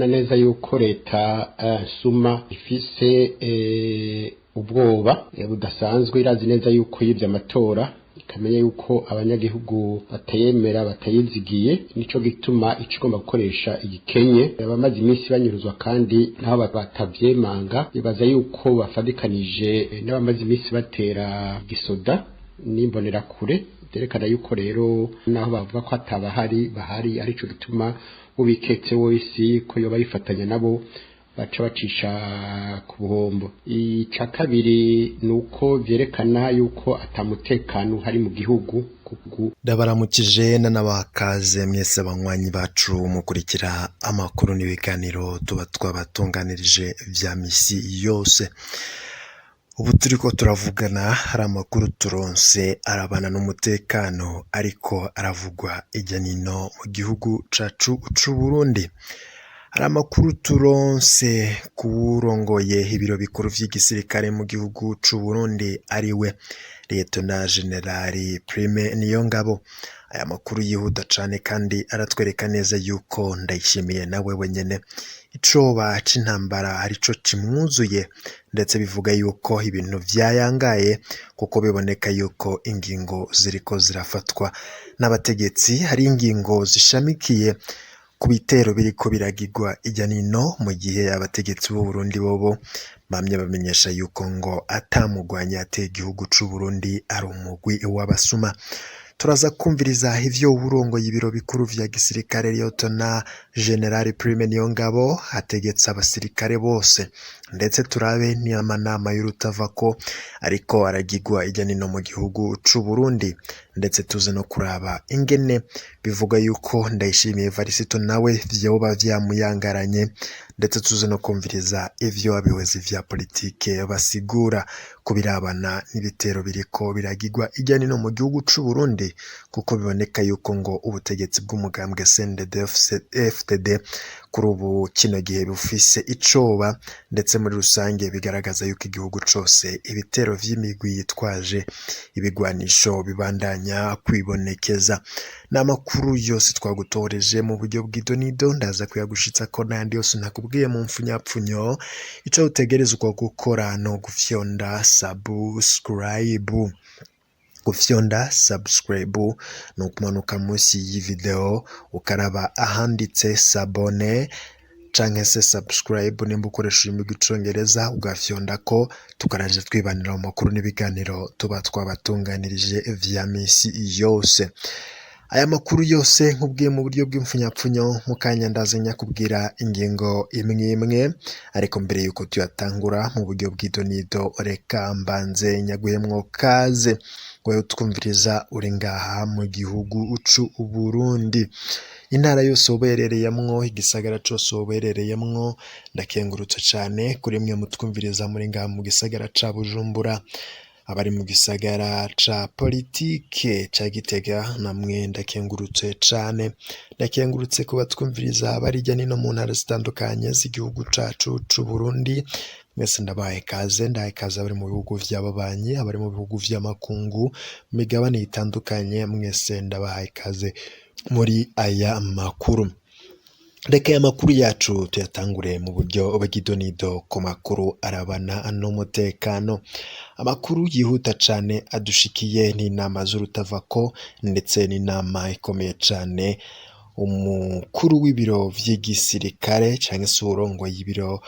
Vyerekana neza yuko leta Suma ifise ubwoba budasanzwe. Irazi neza yuko yivye amatora, ikamenya yuko abanyagihugu batayemera, batayizigiye. Nico gituma ico igomba gukoresha igikenye. Abamaze iminsi banyuruzwa kandi nabo batavyemanga, bibaza yuko bafadikanije n'abamaze iminsi batera gisoda n'imbonerakure. Vyerekana yuko rero naho bavuga ko atabahari, bahari. Arico gituma ubiketse wese ko yoba yifatanya nabo, baca bacisha ku buhombo. Ica kabiri ni uko vyerekana yuko atamutekano uhari mu gihugu. Ndabaramukije nanabakaze mwese abanywanyi bacu mukurikira amakuru n'ibiganiro tuba twabatunganirije vya misi yose. Ubu turiko turavugana hari amakuru turonse arabana n'umutekano ariko aravugwa irya nino mu gihugu cacu c'Uburundi. Hari amakuru turonse kuwurongoye ibiro bikuru vy'igisirikare mu gihugu c'Uburundi, ariwe Liyetona Generali Prime Niyongabo. Aya makuru yihuta cane kandi aratwereka neza yuko Ndayishimiye nawe wenyene icoba c'intambara arico kimwuzuye, ndetse bivuga yuko ibintu vyayangaye, kuko biboneka yuko ingingo ziriko zirafatwa n'abategetsi hari ingingo zishamikiye ku bitero biriko biragirwa irya nino, mu gihe abategetsi b'Uburundi bobo bamye bamenyesha yuko ngo atamugwanyi ateye igihugu c'Uburundi, ari umugwi w'abasuma. Turaza kumviriza ivyo uwurongoye ibiro bikuru vya gisirikare, Liyetona Generali Prime Niyongabo, ategetse abasirikare bose, ndetse turabe n'amanama y'urutavako ariko aragirwa irya nino mu gihugu c'Uburundi, ndetse tuze no kuraba ingene bivuga yuko Ndayishimiye Varisito nawe vyoba vyamuyangaranye, ndetse tuze no kumviriza ivyo abiwezi vya politike basigura kubirabana n'ibitero biriko biragirwa irya nino mu gihugu c'Uburundi, kuko biboneka yuko ngo ubutegetsi bw'umugambwe CNDD-FDD kuri ubu kino gihe bufise icoba, ndetse muri rusange bigaragaza yuko igihugu cose ibitero vy'imigwi yitwaje ibigwanisho bibandanya kwibonekeza. N'amakuru yose twagutoreje mu buryo bw'idonido, ndaza kuyagushitsako n'ayandi yose ntakubwiye mu mfunyapfunyo. Ico utegerezwa gukora no gufyonda subscribe. Gufyonda subscribe ni ukumanuka munsi y'ivideo ukaraba ahanditse s'abonner canke se subscribe nimba ukoresha ururimi rw'icongereza, ugafyondako, tukaraja twibanira mu makuru n'ibiganiro tuba twabatunganirije vya misi yose. Aya makuru yose nkubwiye mu buryo bw'imfunyapfunyo, mu kanya ndaza nyakubwira ingingo imwe imwe, ariko mbere yuko tuyatangura mu buryo bw'idonido, reka mbanze nyaguhemwo kaze wewe utwumviriza uri ngaha mu gihugu c'Uburundi, intara yose uberereyemwo, igisagara cose uberereyemwo. Ndakengurutse cane kuri mwe mutwumviriza muri ngaha mu gisagara ca Bujumbura, abari mu gisagara ca politike ca Gitega, namwe ndakengurutse cane. Ndakengurutse ku batwumviriza bari hirya nino mu ntara zitandukanye z'igihugu cacu c'Uburundi. Mwese ndabahaye ikaze. Ndahaye ikaze abari mu bihugu vy'ababanyi, abari mu bihugu vy'amakungu, mu migabane itandukanye, mwese ndabahaye ikaze muri aya makuru. Reka aya makuru yacu tuyatangure mu buryo bw'idonido ku makuru arabana n'umutekano. Amakuru yihuta cane adushikiye n'inama z'urutavako, ndetse n'inama ikomeye cane umukuru w'ibiro vy'igisirikare canke se uwurongoye ibiro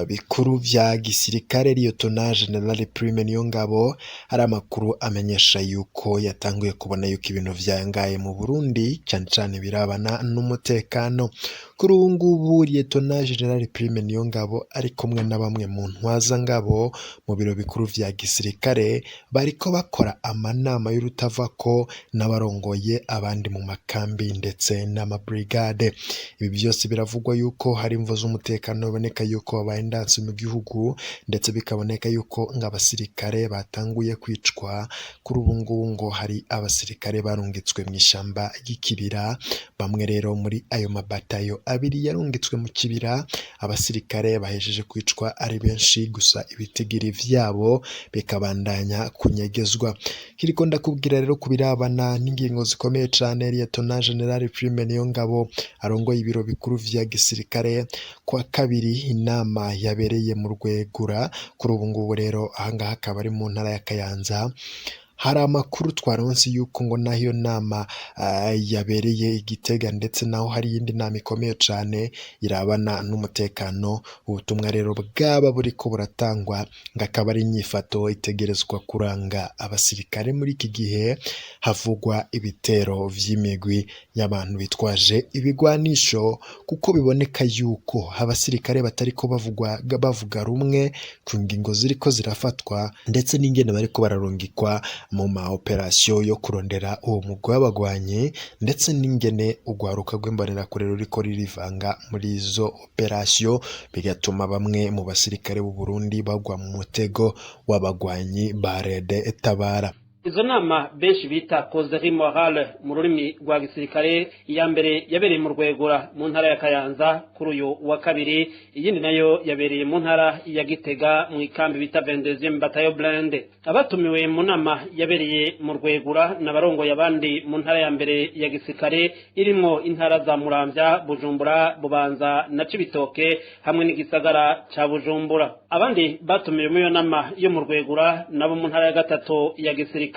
bikuru vya gisirikare, Liyetona Generali Prime Niyongabo, hari amakuru amenyesha yuko yatanguye kubona yuko ibintu vyangaye mu Burundi, cane cane birabana n'umutekano. Kuri ubu ngubu Liyetona Generali Prime Niyongabo ari kumwe na bamwe mu ntwazangabo mu biro bikuru vya gisirikare, bariko bakora amanama y'urutavako n'abarongoye abandi mu makambi ndetse n'amabrigade. Ibi byose biravugwa yuko hari imvo z'umutekano, biboneka yuko wabaye ndanse mu gihugu, ndetse bikaboneka yuko ngo abasirikare batanguye kwicwa. Kuri ubu ngubu ngo hari abasirikare barungitswe mu ishamba ry'ikibira. Bamwe rero muri ayo mabatayo abiri yarungitswe mu kibira, abasirikare bahejeje kwicwa ari benshi, gusa ibitigiri vyabo bikabandanya kunyegezwa. Kiriko ndakubwira rero kubirabana n'ingingo zikomeye cane Liyetona Generali Prime Niyongabo Niyongabo arongoye ibiro bikuru vya gisirikare. Kwa kabiri inama yabereye mu Rwegura, kuri ubu ngubu rero ahangaha akaba ari mu ntara ya Kayanza. Hari amakuru twaronse yuko ngo naho iyo nama yabereye i Gitega, ndetse naho hari iyindi nama ikomeye cane irabana n'umutekano. Ubutumwa rero bwaba buriko buratangwa ngo akaba ari inyifato itegerezwa kuranga abasirikare muri iki gihe havugwa ibitero vy'imigwi y'abantu bitwaje ibigwanisho, kuko biboneka yuko abasirikare batariko bavuga rumwe ku ngingo ziriko zirafatwa, ndetse n'ingene bariko bararungikwa mu ma operasiyo yo kurondera uwo mugwi w'abagwanyi, ndetse n'ingene urwaruka rw'imbonerakure ruriko ririvanga muri izo operasiyo, bigatuma bamwe mu basirikare b'u Burundi bagwa mu mutego w'abagwanyi ba Rede Tabara. Izo nama benshi bita causerie morale mu rurimi rwa gisirikare, iya mbere yabereye mu Rwegura mu ntara ya Kayanza kuri uyu wa kabiri, iyindi nayo yabereye mu ntara ya Gitega mu ikambi bita 22e bataillon blindé. Abatumiwe mu nama yabereye mu Rwegura n'abarongoye abandi mu ntara ya mbere ya gisirikare, irimwo intara za Muramvya, Bujumbura, Bubanza na Cibitoke hamwe n'igisagara ca Bujumbura. Abandi batumiwe muri iyo nama yo mu Rwegura nabo mu ntara ya gatatu ya gisirikare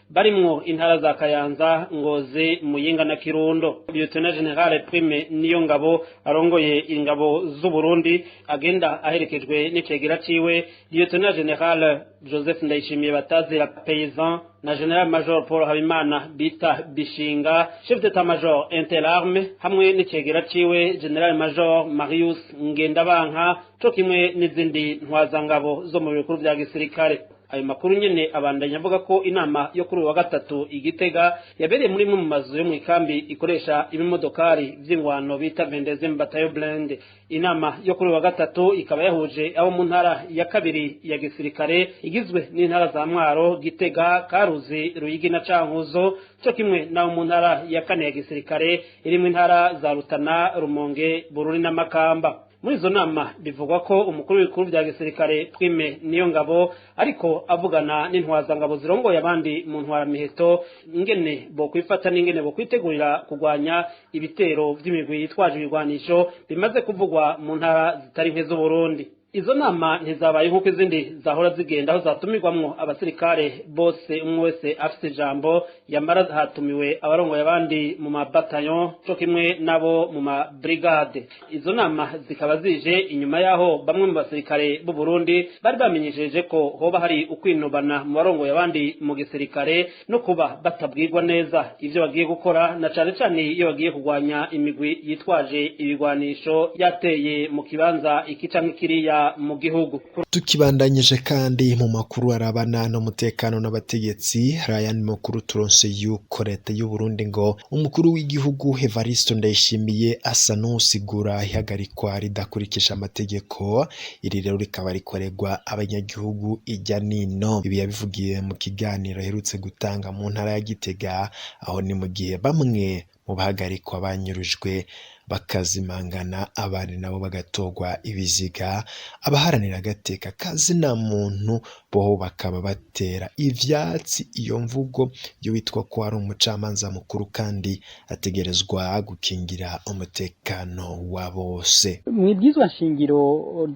barimwo intara za Kayanza, Ngozi, Muyinga na Kirundo. Lieutenant General Prime Niyongabo arongoye ingabo z'u Burundi agenda aherekejwe n'icegera ciwe Lieutenant General Joseph Ndayishimiye batazira Paysan na General Major Paul Habimana bita Bishinga, chef d'état major interarme, hamwe n'icegera ciwe General Major Marius Ngendabanka, co kimwe n'izindi ntwazangabo zo mu bikuru vya gisirikare. Ayo makuru nyene abandanya avuga ko inama yo kuri uyu wa gatatu i Gitega yabereye muri imwe mu mazu yo mu ikambi ikoresha ibimodokari vy'ingwano bita 22e bataillon blindé. Inama yo kuri uyu wa gatatu ikaba yahuje abo mu ntara ya kabiri ya gisirikare, igizwe n'intara za Mwaro, Gitega, Karuzi, Ruyigi na Cankuzo, co kimwe n'abo mu ntara ya kane ya gisirikare, irimwo intara za Rutana, Rumonge, Bururi na Makamba. Muri izo nama bivugwa ko umukuru w'ibikuru vya gisirikare Prime Niyongabo ariko avugana n'intwazangabo zirongoye abandi mu ntwaramiheto ingene bokwifata n'ingene bokwitegurira kurwanya ibitero vy'imigwi yitwaje ibigwanisho bimaze kuvugwa mu ntara zitari nke z'Uburundi. Izo nama ntizabaye nk'uko izindi zahora zigenda, aho zatumirwamwo abasirikare bose, umwe wese afise ijambo. Yamara hatumiwe abarongoye abandi mu mabataillon co kimwe nabo mu mabrigade. Izo nama zikaba zije inyuma yaho bamwe mu basirikare b'u Burundi bari bamenyesheje ko hoba hari ukwinubana mu barongoye abandi mu gisirikare no kuba batabwirwa neza ivyo bagiye gukora, na cane cane iyo bagiye kurwanya imigwi yitwaje ibigwanisho yateye mu kibanza iki canke kiriya mu gihugu. Tukibandanyije kandi mu makuru arabana n'umutekano n'abategetsi, hari ayandi makuru turonse yuko leta y'u Burundi ngo umukuru w'igihugu Evariste Ndayishimiye asa n'usigura ihagarikwa ridakurikije amategeko, iri rero rikaba rikorerwa abanyagihugu ijya nino. Ibi yabivugiye mu kiganiro aherutse gutanga mu ntara ya Gitega, aho ni mu gihe bamwe mu bahagarikwa banyurujwe bakazimangana, abandi nabo bagatorwa ibiziga. Abaharanira agateka kazina muntu bo bakaba batera ivyatsi iyo mvugo y'uwitwa ko ari umucamanza mukuru kandi ategerezwa gukingira umutekano wa bose. Mwibwizwa nshingiro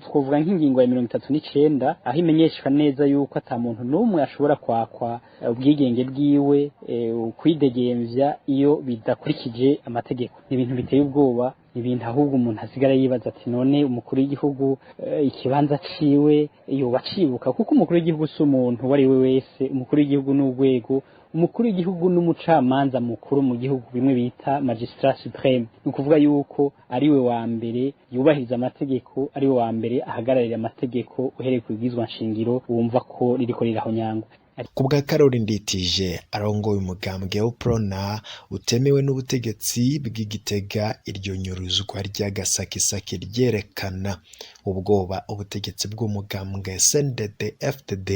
twovuga nk'ingingo ya 39, aho imenyeshwa neza yuko ata muntu n'umwe ashobora kwakwa ubwigenge bwiwe, ukwidegemvya, iyo bidakurikije amategeko. Ni ibintu biteye ubwoba, ibintu ahubwo umuntu asigara yibaza ati: none umukuru w'igihugu ikibanza ciwe yoba acibuka? Kuko umukuru w'igihugu si umuntu uwo ari we wese, umukuru w'igihugu n'urwego, umukuru w'igihugu n'umucamanza mukuru mu gihugu, bimwe bita magistrat suprême. Ni ukuvuga yuko ari we wa mbere yubahiriza amategeko, ari we wa mbere ahagararira amategeko uhereye ku bwizwa nshingiro, wumva ko ririko rirahonyangwa. Ku bwa Karori Nditije arongoye umugambwe Uprona utemewe n'ubutegetsi bw'Igitega, iryo nyuruzwa ry'agasakisaki ryerekana ubwoba ubutegetsi bw'umugambwe CNDD FDD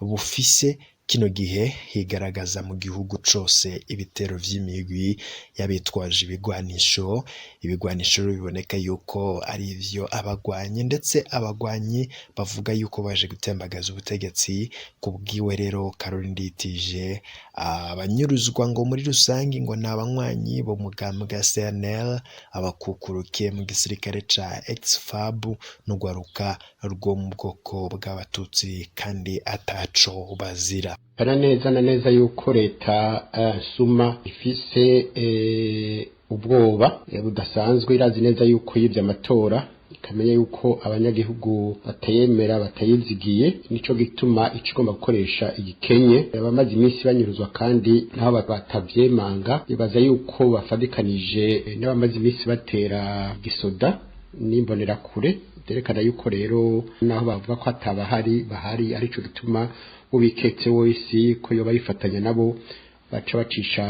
bufise. Kino gihe higaragaza mu gihugu cose ibitero vy'imigwi y'abitwaje ibigwanisho. Ibigwanisho biboneka yuko ari ivyo abagwanyi, ndetse abagwanyi bavuga yuko baje gutembagaza ubutegetsi. Kubwiwe rero Caroline Nditije, abanyuruzwa ngo muri rusangi ngo ni abanywanyi bo mugambwe CNL, abakukuruke mu gisirikare ca ex-FAB n'urwaruka rwo mu bwoko bw'abatutsi kandi ataco bazira. Bara neza na neza yuko leta Suma ifise ubwoba budasanzwe. Irazi neza yuko yivye amatora, ikamenya yuko abanyagihugu batayemera, batayizigiye. Nico gituma ikigomba gukoresha igikenye. Abamaze iminsi banyuruzwa kandi naho batavyemanga, bibaza yuko bafadikanije n'abamaze iminsi batera gisoda n'imbonerakure. Byerekana yuko rero naho bavuga ko atabahari bahari, arico gituma ubiketse wese ko yoba yifatanya nabo baca bacisha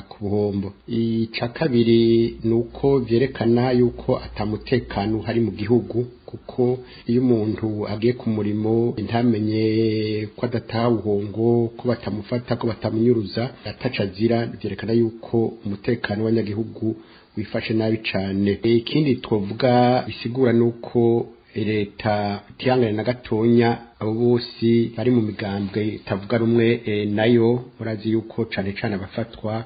ku buhombo. Ica kabiri ni uko vyerekana yuko atamutekano hari mu gihugu, kuko iyo umuntu agiye ku murimo ntamenye ko adataha buhongo, ko batamufata, ko batamunyuruza ataca azira, vyerekana yuko umutekano w'abanyagihugu wifashe nabi cane. Ikindi twovuga bisigura nuko leta itihangane na gatonya abo bose bari mu migambwe itavuga rumwe nayo. Murazi yuko cane cane abafatwa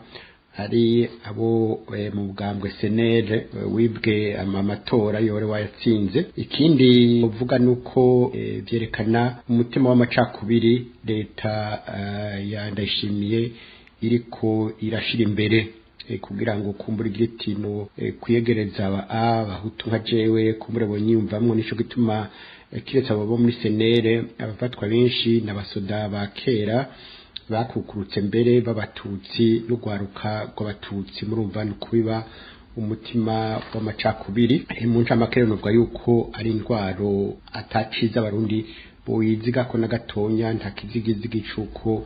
ari abo mu mugambwe CNL wibwe amatora yore wayatsinze. Ikindi uvuga nuko vyerekana umutima w'amacakubiri leta ya Ndayishimiye iriko irashira imbere, kugira ngo kumbura igitino kwiyegereza abahutu nka jewe kumbura bonyiyumvamwo. Nico gituma kiretse abo bo muri CNL, abafatwa benshi n'abasoda ba kera bakukurutse mbere b'abatutsi n'urwaruka rw'abatutsi. Murumva ni kubiba umutima w'amacakubiri. Mu ncamake novuga yuko ari intwaro ataciza abarundi boyiziga ko na gatonya, nta kizigizigi c'uko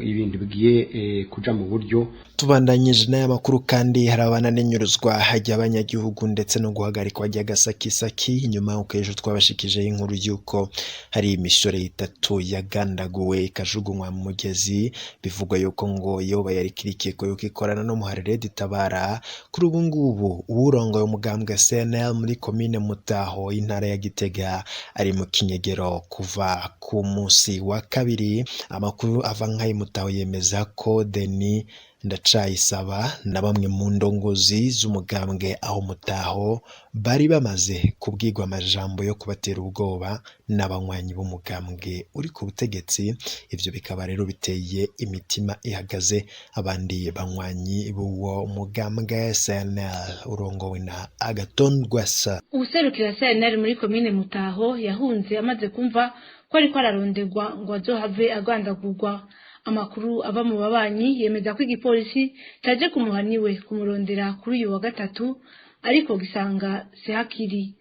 ibintu bigiye kuja mu buryo. Tubandanyije n'aya makuru kandi harabana n'inyuruzwa hajya abanyagihugu ndetse no guhagarikwa ry'agasakisaki. Nyuma y'uko ejo twabashikije inkuru y'uko hari imisore itatu yagandaguwe ikajugunywa mu mugezi, bivugwa yuko ngo yoba yari kirikiye ko yuko ikorana n'umuharire Tabara. Kuri ubu ngubu uwurongoye umugambwe CNL muri komine Mutaho intara ya Gitega ari mu kinyegero kuva ku munsi wa kabiri. Amakuru ava nka Mutaho yemeza ko Denis Ndacayisaba na bamwe mu ndongozi z'umugambwe aho Mutaho bari bamaze kubwirwa amajambo yo kubatera ubwoba n'abanywanyi b'umugambwe uri ku butegetsi. Ivyo bikaba rero biteye imitima ihagaze abandi banywanyi b'uwo mugambwe CNL urongowe na Agathon Rwasa. Uwuserukira CNL muri komine Mutaho yahunze amaze kumva ko ariko ararondegwa ngo azohave agandagurwa. Amakuru ava mu babanyi yemeza ko igipolisi caje kumuhaniwe kumurondera kuri uyu wa gatatu, ariko gisanga sihakiri.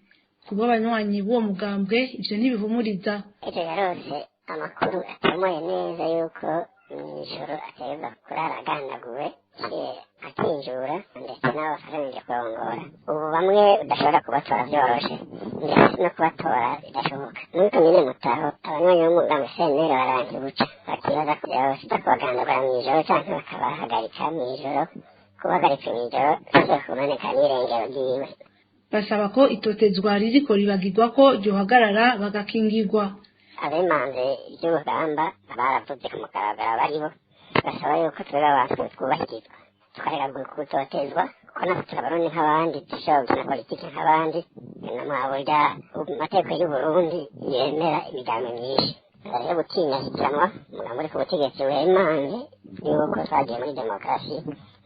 Kuba abanywanyi b'uwo mugambwe ivyo ntibihumuriza. Ejo yarose amakuru atamoye neza yuko mw'ijoro ategerezwa kurara agandaguwe, akinjura ndetse n'abo bafatanije kurongora. Ubu bamwe udashobora kubatora vyoroshe, ndetse no kubatora bidashoboka. Muri komine Mutaho abanywanyi b'umugambi CNL baranse guca, bakibaza ko byoshika kubagandagura mw'ijoro canke bakabahagarika mw'ijoro. Kubahagarika mw'ijoro sivyo kuboneka n'irengero ryiwe. Basaba ko itotezwa ririko ribagirwa ko ryohagarara bagakingirwa. Abemanze ivy'urugamba baravuze ku mugaragaro baribo basaba yuko twebwe abantu twubahirizwa, tukareka gutotezwa, kuko natwe turi abarundi nk'abandi, dushobora gukina politiki nk'abandi. Namwaburya amategeko y'Uburundi yemera imigambi myinshi. Rero gutinya higanwa umugambi uri ku butegetsi wemanze yuko twagiye muri demokarasi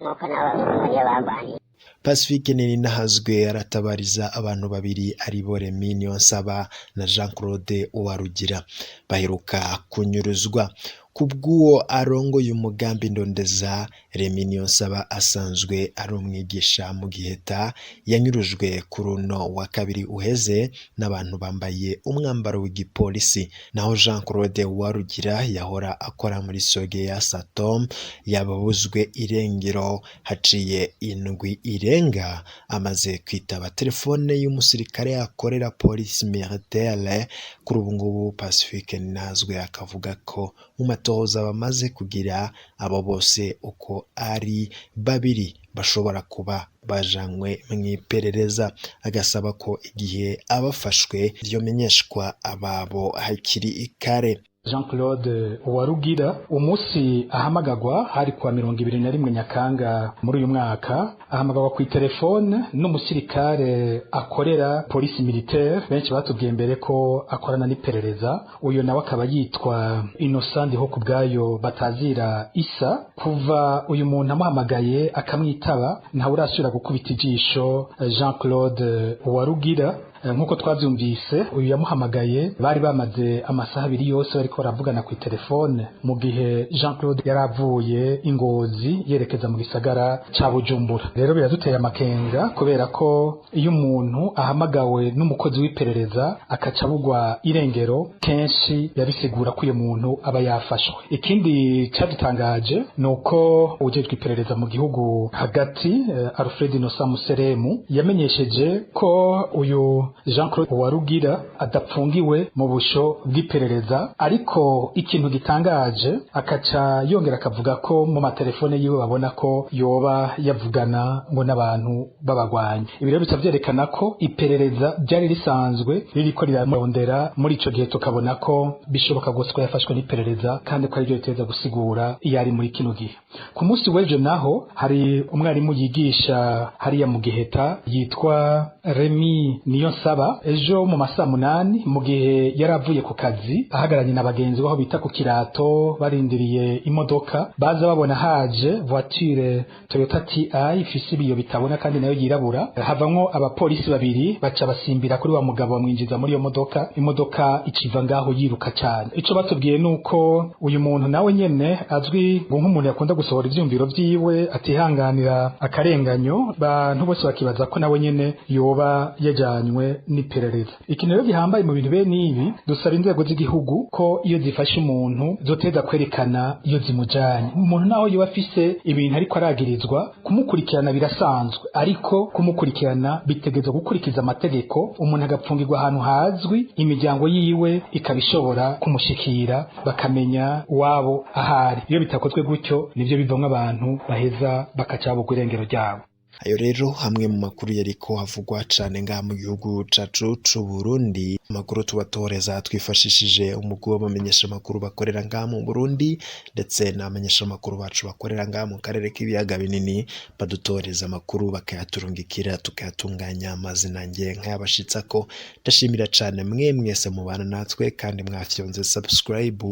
nk'uko nabo ariyo barwaniye. Pacifique Nininahazwe aratabariza abantu babiri aribo Remy Niyonsaba na Jean Claude Uwarugira baheruka kunyuruzwa. Kubw'uwo arongoye umugambi ndondeza Remy Niyonsaba asanzwe ari umwigisha mu Giheta, yanyurujwe kuri uno wa kabiri uheze n'abantu bambaye umwambaro w'igipolisi. Naho Jean Claude Uwarugira yahora akora muri Sogeya Satom yababuzwe irengero haciye indwi irenga amaze kwitaba telefone y'umusirikare akorera polisi militaire. Kuri ubu ngubu Pacifique Nazwe akavuga ko mu matohoza bamaze kugira, abo bose uko ari babiri bashobora kuba bajanywe mu iperereza, agasaba ko igihe abafashwe vyomenyeshwa ababo hakiri kare. Jean Claude Uwarugira umunsi ahamagagwa hari kuwa 21 Nyakanga muri uyu mwaka, ahamagagwa ku telefone n'umusirikare akorera polisi militaire, benshi batubwiye mbere ko akorana n'iperereza. Uyu nawe akaba yitwa Innocent Ndiho kubwayo batazira Isa. Kuva uyu muntu amuhamagaye akamwitaba, ntawe urasubira gukubita ijisho Jean Claude Uwarugira. Nk'uko twabyumvise, uyu yamuhamagaye bari bamaze amasaha 2 yose bariko baravugana ku telefone, mu gihe Jean Claude yari avuye Ingozi yerekeza mu gisagara ca Bujumbura. Rero biraduteye amakenga, kubera ko iyo umuntu ahamagawe n'umukozi w'iperereza akaca abugwa irengero, kenshi yabisigura ko uyu muntu aba yafashwe. Ikindi cadutangaje ni uko ujejwe iperereza mu gihugu hagati, Alfred Innocent Museremu, yamenyesheje ko uyu Jean Claude Uwarugira adapfungiwe mu busho bw'iperereza. Ariko ikintu gitangaje, akaca yongera akavuga ko mu matelefone yiwe babona ko yoba yavugana ngo n'abantu b'abagwanyi. Ibi rero bica vyerekana ko iperereza ryari risanzwe ririko riramurondera muri ico gihe, tukabona ko bishoboka gose ko yafashwe n'iperereza, kandi ko ariryo riteza gusigura iyo ari muri kino gihe. Ku munsi w'ejo naho hari umwarimu yigisha hariya mu Giheta yitwa Remy Niyonsaba. Ejo mu masaa 8, mu gihe yari avuye ku kazi, ahagararanye na bagenzi baho bita ku Kirato, barindiriye imodoka, baza babona haje voiture Toyota TI ifise ibiyo bitabona kandi nayo yirabura, havamwo abapolisi babiri, baca basimbira kuri wa mugabo bamwinjiza muri iyo modoka, imodoka ikiva ngaho yiruka cyane. Ico batubwiye nuko uyu muntu nawe nyene azwi ngo nk'umuntu yakunda gusohora ivyumviro vyiwe, atihanganira akarenganyo, bantu bose bakibaza ko nawe nyene yoba yajanywe n'iperereza. Ikintu rero gihambaye mu bintu bene ibi, dusaba inzego z'igihugu ko iyo zifashe umuntu zoteza kwerekana iyo zimujanye. Umuntu naho yoba afise ibintu ariko aragirizwa, kumukurikirana birasanzwe, ariko kumukurikirana bitegerezwa gukurikiza amategeko, umuntu agapfungirwa ahantu hazwi, imiryango yiwe ikaba ishobora kumushikira, bakamenya uwabo ahari. Iyo bitakozwe gutyo, nivyo bivamwo abantu baheza bakacabugwa irengero ryabo. Ayo rero hamwe mu makuru yariko havugwa cane ngaha mu gihugu cacu c'u Burundi, amakuru tubatoreza twifashishije umugwi w'abamenyesha amakuru bakorera ngaha mu Burundi, ndetse n'abamenyesha amakuru bacu bakorera ngaha mu karere k'ibiyaga binini, badutoreza amakuru bakayaturungikira tukayatunganya, amazina nge nkayabashitsako. Ndashimira cane mwe mwese mubana natwe kandi mwafyonze subscribe,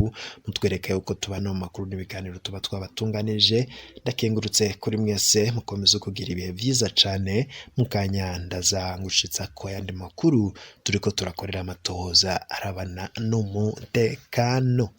mutwereka yuko tubana mu makuru n'ibiganiro tuba twabatunganirije. Ndakengurutse kuri mwese, mukomeze kugira ibihe vyiza cane. Mukanya ndaza ngushitsa ko ayandi makuru turiko turakorera amatohoza arabana n'umutekano.